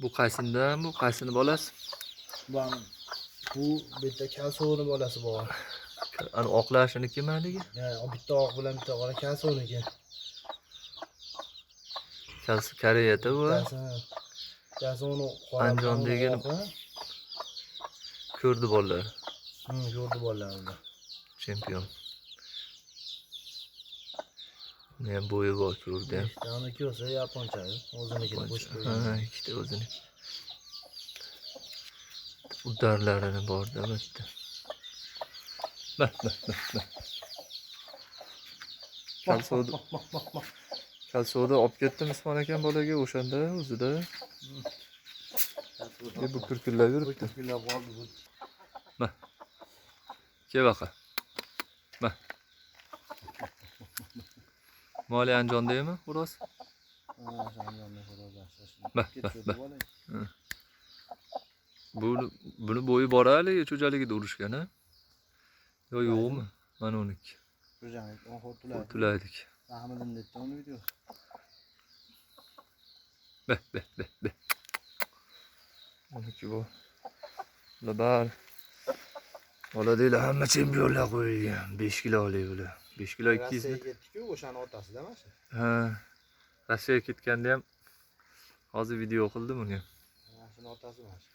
Bu qaysindan, bu qaysini bolasi? Bu bitta kalsovni bolasi bor. Ana oqlashinikimi haligi? Ha, bitta oq bilan bitta qora kalsovniki. Kalsi Koreyada bu. Bittasi uni qora. Andijondagini ko'rdi bolalar. Ko'rdi bolalar unda. Chempion. Buni ham bo'yi bor, ko'rdi ham. Ikkitani ko'rsa yaponcha, o'zinikini qo'shib qo'ygan. Ha, ikkita o'zini. Udarlarini borda bitta. Bah, bah, bah, bah. Kalsovda Kalsovda olib ketdim Usmon akam bolaga o'shanda o'zida. Bu kurkullab yuribdi. Kurkullab qoldi bu. Bah. Kel baqa. Bah. Moli Andijondaymi xo'roz? Ha, Andijonda xo'roz. Bah, bah, bah. Buni bo'yi bor hali, cho'jaligida urushgan, a? Yo, yo'qmi? Mana uniki. Xo'jani oxir tulaydi. Tulaydik. Ahmadim debdi uni video. Beh, beh, beh, beh. Uniki bu. Bular bari. Boladanglar hamma chempionlar qo'yilgan. 5 kilolik bular. 5 kilo 200. Rossiyaga ketdi-ku, o'shani otasida mana shu. Ha. Rossiyaga ketganda ham hozir video qildim uni ham. Mana shuni otasi mana shu.